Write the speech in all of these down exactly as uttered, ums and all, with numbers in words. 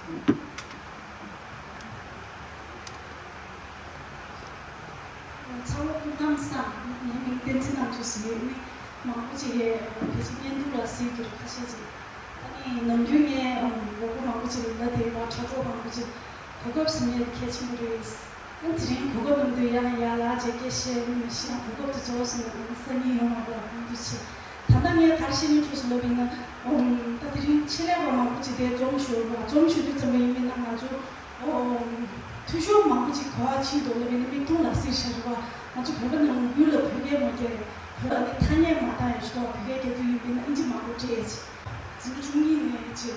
ཚང་མ་སྐུ་ཁམས་བཟང་། ངའི་མིང་བསྟན་འཛིན་རྣམ་དཔྱོད་ཟེར་ནས། མང་པོ་ཅིག་གིས་ཕལ་ཆེར་བརྙན་ཐུང་ལ་གཟིགས་ཀྱི་རེད། ཁ་ཤས་ཅིག་ཨ་ནི་ནམ་རྒྱུན་ངས་ཨམ་གོ་སྐབས་མང་པོ་ཅིག་ལ་དེ་བ་དྲ་གྲོགས་མང་པོ་ཅིག་གོ་སྐབས་ཟིན་ཡས་གལ་ཆེན་པོ་རེད། ཨ་དེ་རིང་གོ་སྐབས་ལམ་དུ་ཡང་ཡར་ལ་ཅིག་སྐད་བཤད་མི་ཤེས་ཡང་གོ་སྐབས་དེ་རྫོགས་སོང་ན་ཨ་ནི་སང་ཉིན་ཡོང་མ་དགོས་པ་ཁོང་དུ་ཆེ། ད་ལྟ་ངས་ག་རེ་བཤད་སྙིང་འདོད་སོང་ལབ་ཡིན་ན། ཨམ་ད་དེ་རིང་ཆེད་ལས་པ་མང་པོ་ཅིག་དེ་འཛོམས་ཤོར་བ། འཛོམས་ཤོར་དུས་ཙམ་པ་ཡིན་མིན་ན་ང་ཚོ་ཨོ་འཐུས་ཤོར་མང་པོ་ཅིག་གོ་བ་ཕྱིན་འདུག་ལབ་ཡིན་ན་མིག་མཐོང་ལ་གཟིགས་ཤར་བ། ང་ཚོ་བོད་པ་ནང་ཁུལ་ལ་བོད་སྐད་མ་སྐྱེ་རེད། བོད་ལ་ནི་ཐ་སྙད་མ་བཏང་ཡོད་ཤོག་བོད་སྐད་སྐྱེ་དུས་ཡིན་པས་ན་ཨིན་ཇི་མང་པོ་སྤྲད་ཡོད་ཅིག་འཛིན་གྲྭ་བཅུ་གཉིས་ནས་ཅིག་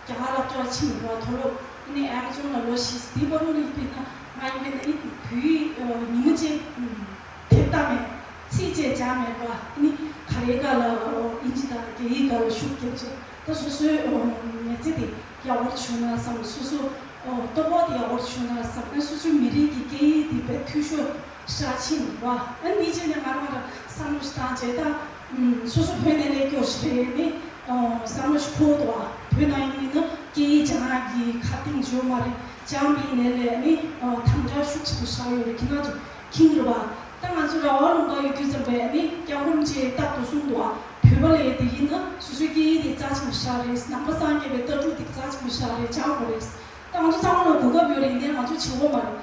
རྒྱ་གར་སློབ་གྲྭར་ཕྱིན་ཡོད་པ། མཐོ་སློབ་ནི་ཨ་མ་ཛོན་ལ་ལོ་བཞི་དེའི་བར་དུ་ལ་ཡིན་པས་ན་ང་ཡིན་པས་ན་ཨི་བོད་ཡིག་ཉི་མ་གཅིག་དེབ་ལྟ་མེད། ཚིག་བཅད་སྦྱར་མེད་པ། ནི་ག་རེའི་སྒང་ལ་ཨིན་ཇི་དང་རྒྱ་ཡིག་སྒང་ལ་ཤུགས་རྒྱབ་ཅིག་ད་སོ་སོའི་མི་ཚེ་དེ་ཡག་པོར་བྱུང་ན་བསམ། སོ་སོ་ལྟོ་ཕོགས་དེ་ཡག་པོར་བྱུང་ན་བསམ། ཨ་སོ་སོའི་མི་རིགས་ཀྱི་སྐད་ཡིག་དེ་དཔེ་འཐུས་ཤོར་ཤར་ཕྱིན་པ། ཨ་ནི་བྱས་ནས་ང་རང་རང་བསམ་བློ་ཞིག་བཏང་བྱས། ད་སོ་སོ་བོད་ནས་སླེབས་ཀྱོག་ཞིག་རེད། ནི་བསམ་བློ་ཞིག་འཁོར་འདུག་ཨ་བོད་ནང་ཡིན་མིན་ན་སྐད་ཡིག་སྦྱང་ཡག་གི་ཁ་གཏིང་འཇོག་མ་རེད། སྦྱངས་པའི་ནས་ལས་ནི་དམ་དྲག་ཤུགས་ཆེན་པོ་བཞག་ཡོད་རེད། ཁྱེད་རང་ཚོ་མཁྱེན་གྱི་རེད་པ། ད་ང་ཚོ་ར་བ་ལུང་པ་ཡོད་དུས་ཙམ་པས་ནི་སྐྱབས་མགོན་རིན་པོ་ཆེས་རྟག་ཏུ་གསུངས་འདུག་ཨ། བོད་པ་ལས་དེ་ཡིན་ན་སོ་སོའི་སྐད་ཡིག་དེ་རྩ་ཆེན་པོ་ཞིག་རེད། ནང་པ་སངས་རྒྱས་པའི་ལྟ་གྲུབ་དེ་རྩ་ཆེན་པོ་ཞིག་རེད། སྦྱང་དགོས་རེད། ད་ང་ཚོ་ཚང་མ་ལ་གོ་སྐབས་ཡོད་རེད། ཡིན་ནའི་ང་ཚོ་བྱེད་དགོས་མ་རེད།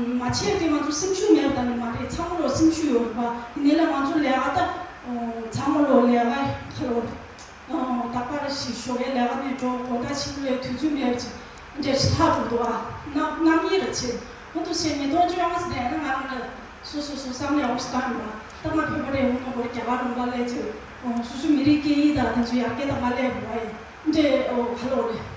མ་བྱས་དེ་ང་ཚོ་སེམས་ཤུགས་མེད་པ་ད་ནི་མ་རེད། ཚང་མ་ལ་སེམས་ཤུགས་ཡོད་རེད་པ། ཡིན་ནའི་ལ་ང་ཚོ་ལས་ཀ་ད་ཚང་མ་ལ་ལས་ཀ་ཁ་ལོ། ད་པར་ཞིག་ཞོགས་ཀས་ལས་ཀ་ནས་འགྲོ། དགོང་དག་ཕྱི་པོ་ལ་དུས་ཚོད་མེད་པ་ཅིག་འདྲ་ཞིག་ལྷག་འགྲོ་འདུག་ཨ། གནམ་གནམ་ཡིག་ར་ཆེ་མོ་འདུག་ཟེར། ཉིས་སྟོང་བཅོ་ལྔ་ཟེར་ནས་ང་རང་ལ་སོ་སོ་སོ་བསམ་བློ་ཡག་པོ་ཞིག་བཏང་ཡོད་པ། ད་ང་བོད་པ་རེད། འོ་ན་འོ་རྒྱ་གར་ལུང་པ་སླེབས་ཚེ་སོ་སོའི་མི་རིགས་སྐད་ཡིག་དང་དེ་ཚོ་ཡར་རྒྱས་གཏང་ག་སླེབས་འདུག་ཨ། འདྲ་འོ་ག་ལོག་རེད།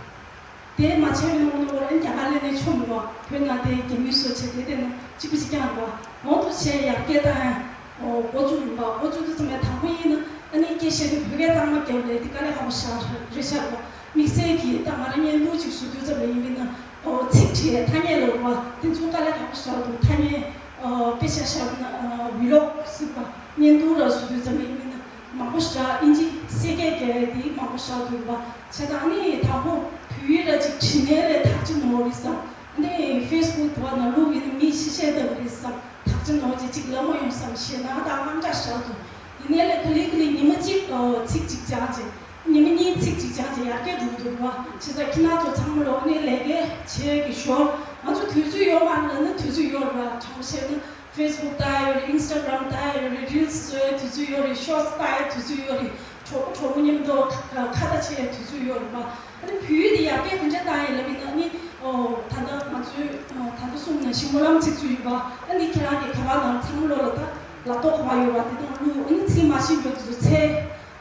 དེ་མ་བྱས་པའི་ནང་ལོགས་ལ་རྒྱ་གར་ལ་ནས་ཆོམ་ལོ། བོད་ནང་དེ་རྒྱ་མི་སོ་ཆེ་དེ་དེ་ནི་གཅིག་པུ་གཅིག་རྐྱང་རེད་པ། འོ་འདུག་བྱས་ཡར་རྒྱས་བཏང་ཡང་འགོ་བཙུགས་ཡིན་པ། འགོ་བཙུགས་དུས་ཙམ་པའི་དང་པོ་ཡིན་ན་ཨ་ནི་སྐད་བཤད་དུས་བོད་སྐད་གཙང་མ་རྒྱབ་ལས་དེ་དཀའ་ལས་ཁག་པོ་ཞིག་རེད་ཤག་པ། དམིགས་བསལ་གྱིས་ད་ང་རང་བརྙན་ཐུང་ཅིག་བཟོ་དུས་ཙམ་པ་ཡིན་པས་ན་ཨོ་ཚིག་བྲིས་ཐ་སྙད་ལ་བ་དེ་ཚོ་དཀའ་ལས་ཁག་པོ་ཞིག་འདུག་ཐ་སྙད་ཨོ་དཔེ་ཆ་བཞག་ན་ཨོ་བི་ལོག་ཟེར་བ་བརྙན་ཐུང་ལ་བཟོ་དུས་ཙམ་པ་ཡིན་པས་ན་མང་པོ་ཞིག་ཨིན་ཇི་གསལ་སྐད་རྒྱག་ཡ་དེ་མང་པོ་ཞིག་འདུག་པ། བྱས་ཙང་ཨ་ནི་དང་པོ་བོད་ཡིག་ར་ཅིག་བྲིས་ནའི་ལས་ཐག་ཆོད་ནོར་རེད་བསམ། ཨ་ནི་ཕེ་སི་བུག་དུ་བ་ནང་བླུགས་ཡིན་ན་མིས་ཤེས་བཤད་བཏང་རེད་བསམ། ཐག་ཆོད་ནོར་ཅིག་ཅིག་ལབ་མ་ཡོང་བསམ་ཞེད་སྣང་དང་དངངས་སྐྲག་ཞིག་འདུག་ཡིན་ནའི་ལས་ག་ལེ་ག་ལེ་ཉི་མ་གཅིག་ཚིག་གཅིག་སྦྱངས་བྱས། ཉི་མ་གཉིས་ཚིག་གཅིག་སྦྱངས་བྱས་ཡར་རྒྱས་འགྲོ་གི་འདུག་པ། བྱས་ཙང་ཁྱེད་རང་ཚོ་ཚང་མ་ལོག་ནས་ལས་ཀ་བྱེད་ཀྱི་ཞོར་ང་ཚོ་དུས་ཚོད་ཡོད་མ་རེད་ལབ་ན་དུས་ཚོད་ཡོད་རེད་པ། དྲང་པོ་བཤད་ན། ཕེ་སི་བུག་ལྟ་ཡོད་རེད། ཨིན་སི་ཊ་གྷ་རམ་ལྟ་ཡོད་རེད། རིལ་སི་བཟོ་ཡའི་དུས་ཚོད་ཡོད་རེད། ཤོར་ཊི་སི་ལྟ་ཡའི་དུས་ཚོད་ཡོད་རེད། གྲོགས་པོ་གྲོགས་མོ་མཉམ་དུ་ཁ་ཁ་བརྡ་བྱེད་ཡའི་དུས་ཚོད་ཡོད་རེད་པ། ཨ་ནི་བོད་ཡིག་དེ་ཡར་རྒྱས་ག་འདྲ་བཏང་ཡིན་ལབ་ཡིན་ན་ཨ་ནི་ཨོ་ད་ལྟ་ང་ཚོའི་ཨོ་ད་ལྟ་གསུངས་ནས་ཞིག་སྨོན་ལམ་ཚིག་མཛོད་ཡོད་པ། ཨ་ནི་ཁྱེད་རང་གིས་ག་པར་ནང་ཚང་མ་ལོག་ལ་ད་ལག་ཐོག་ག་པར་ཡོད་པ་དེ་དང་བླུགས། ཨ་ནི་ཚིག་མ་ཤེས་རྒྱུ་དེ་ཚོ་འཚོལ།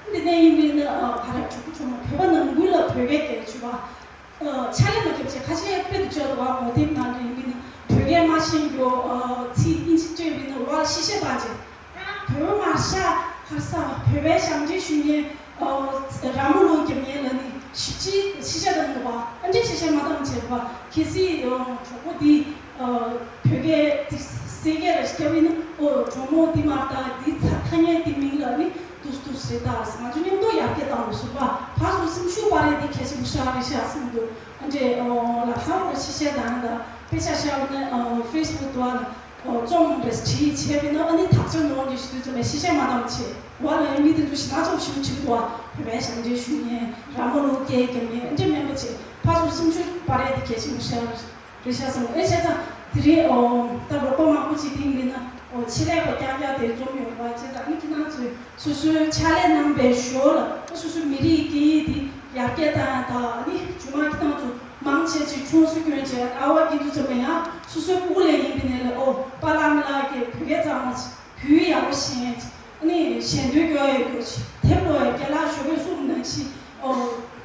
ཨ་ནི་དེ་ནས་ཡིན་པས་ན་ཨ་ག་རེ་གྲོགས་པོ་གྲོགས་མོ་བོད་པ་ནང་ཁུལ་ལ་བོད་སྐད་སྐད་ཆ་བ། ཕྱག་ལས་མ་བརྒྱབ་བྱས་ཁ་ཤས་དཔེ་དུ་བཅོས་འདུག་པ། ངོ་དེབ་ནང་དུ་ཡིན་པས་ན་བོད་སྐད་མ་ཤེས་རྒྱུ། ཚིག་ཨིན་ཇི་སྤྲད་པས་ན་བར་ཤེས་བཤད་བཏང་བྱས། བོད་པ་མ་ཤ་ཁ་ས་བོད་པའི་ཞབས་འདྲེན་ཞུ་མཁན་ར་མོ་ལོ་རྒྱབ་མཁན་ལ་ནི་ཞིབ་ཕྱི་ཤེས་བཤད་བཏང་འདུག་པ། ཨ་འདྲས་ཤེས་བཤད་མ་བཏང་བྱས་པ། གལ་སྲིད་གྲོགས་པོ་འདི་བོད་སྐད་འདི་གསལ་སྐད་ར་ཞིག་བརྒྱབ་པས་ན་ཨོ་གྲོགས་མོ་འདི་མ་རེད་ད། འདི་ཚ་ཐ་སྙད་འདི་མིང་ལ་ནི། ཏུས་ཏུས་རེད་ད། ང་ཚོ་མཉམ་དུ་ཡར་རྒྱས་བཏང་དགོས་སོང་པ། ཕར་ཚུར་སེམས་ཤུགས་སྤར་ཡས་དེ་གལ་ཆེན་པོ་ཞིག་རེད་ཤག་བསམ་འདུག་ཨ་འདྲས་ལ་ཧ་གོ་ཤེས་བཤད་དང་ད་དཔེ་ཆ་བཞག་ན་ཕེ་སི་བུག་དུ་བ་རྩོམ་རེ་བྲིས་བྱས་པས་ན་ཨ་ནི་དག་ཆ་ནོར་འདྲ་ཞིག་དུས་ཚོད་མེད་ཤེས་བཤད་མ་བཏང་བྱས་བ་ལ་ཡང་མི་དེ་ཚོ་ཞེ་དྲག་ཚོགས་ཞིག་བྱེད་འདུག་བ། བོད་པའི་ཞབས་འདྲེན་ཞུ་མཁན་ར་མོ་ལོ་སྐད་རྒྱབ་མཁན་ཨ་འདྲས་མིན་པ་བྱས་ཕར་ཚུར་སེམས་ཤུགས་སྤར་ཡས་དེ་གལ་ཆེན་པོ་ཞིག་རེད། རེད་ཤག་བསམ། ཨེ་བྱས་ཙང་དེ་རིང་ཨོ་ད་རོགས་པ་མང་པོ་ཅིག་དེ་མིན་ན་ཨོ་ཆེད་ལས་པ་རྐྱང་རྐྱང་དེ་འཛོམས་ཡོད་པ་བྱས་ཙང་ཨ་ནི་ཁྱེད་རང་ཚོས་སོ་སོའི་ཕྱག་ལས་གནང་པའི་ཞོར་ལ་ཨ་སོ་སོའི་མི་རིགས་སྐད་ཡིག་དེ་ཡར་རྒྱས་བཏང་ཡ་དང་ཨ་ནི་རྗེས་མ་ཁྱེད་རང་ཚོ་མང་ཆེ་ཅིག་ཆུང་སུ་སྐྱོན་བྱས་ཨ་བ་སྐྱིད་སྡུག་ཚོ་མེད་ཡང་སོ་སོའི་སྤུ་གུ་ལས་ཡིན་པའི་ནས་ལས་ཨོ་པཱ་ལགས་མི་ལགས་ཀྱིས་བོད་སྐད་གཙང་མ་བོད་ཡིག་ཡག་པོ་ཤེས། ཨ་ནི་ཞལ་འདོན་སྐྱོར་ཡས་ཡོད་རྒྱུ། དེབ་ཀློག་ཡས་རྒན་ལགས་ཞོགས་པའི་གསུང་ནང་བཞིན་ཨོ་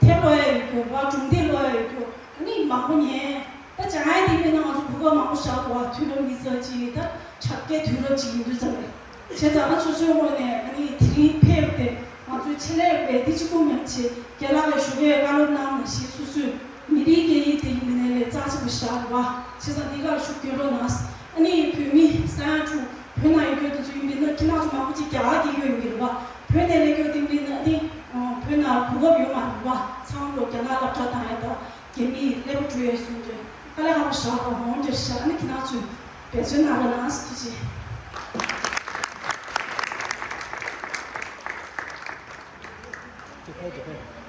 དེབ་ཀློག་ཡས་ཡོད་རྒྱུ་བ་སྒྲུང་དེབ་ཀློག་ཡས་ཡོད་རྒྱུ། ཨ་ནི་མང་པོ་ཉན། ད་སྦྱང་ཡས་དེ་མིན་ན་ང་ཚོ་བོད་པ་མང་པོ་བཞག་འདུག་བ། དུས་རབས་ཉི་ཤུ་རྩ་གཅིག་ད་དྲ་རྒྱའི་དུས་རབས་ཅིག་ཡིན་དུས་ཙམ་རེད། བྱས་ཙང་ང་སོ་སོའི་ངོས་ནས་ཨ་ནི་དེ་རིང་ཕེབས་ཏེ་ང་ཚོའི་ཆེད་ལས་པས་འདི་གཅིག་པུ་མིན་ཆེ་རྒན་ལགས་ཀྱིས་ཞོགས་ཀས་བཀའ་སློབ་གནང་ནང་བཞིན་སོ་སོའི་མི་རིགས་སྐད་ཡིག་དེ་ཡིན་ནའི་ལས་རྩ་ཆེན་པོ་ཞིག་རེད་བ། བྱས་ཙང་འདི་གར་ཤུགས་སྐྱོན་རོགས་གནང་། ཨ་ནི་བོད་མི་ས་ཡ་དྲུག་བོད་ནང་ཡོད་རྒྱུ་དེ་ཚོ་ཡིན་པས་ན་ཁྱེད་རང་ཚོ་མང་པོ་ཅིག་རྒྱ་གར་སྐྱེས་ཡོད་ཡིན་གྱི་རེད་བ། བོད་ནས་སླེབས་རྒྱུ་དེ་ཡིན་པས་ན་ཨ་ནི་བོད་ནང་གོ་སྐབས་ཡོད་མ་རེད་བ། ཚང་མ་ལོ་རྒྱ་ནག་སློབ་གྲྭ་བཏང་ཡ་དང་རྒྱ་མིའི་སླེབས་ ཡོད་གསུངས་ཏེ། ད་ལས་ཧ་པ་ཞོག་པ་འོང་དེར་ཤ་ཨ་ནི་དེ་ནང་ཚུད་འབད་བརྩོན་གནང་རོགས་གནང་ཟེར་གྱི། དེ་ཕར་དེ་ཕར།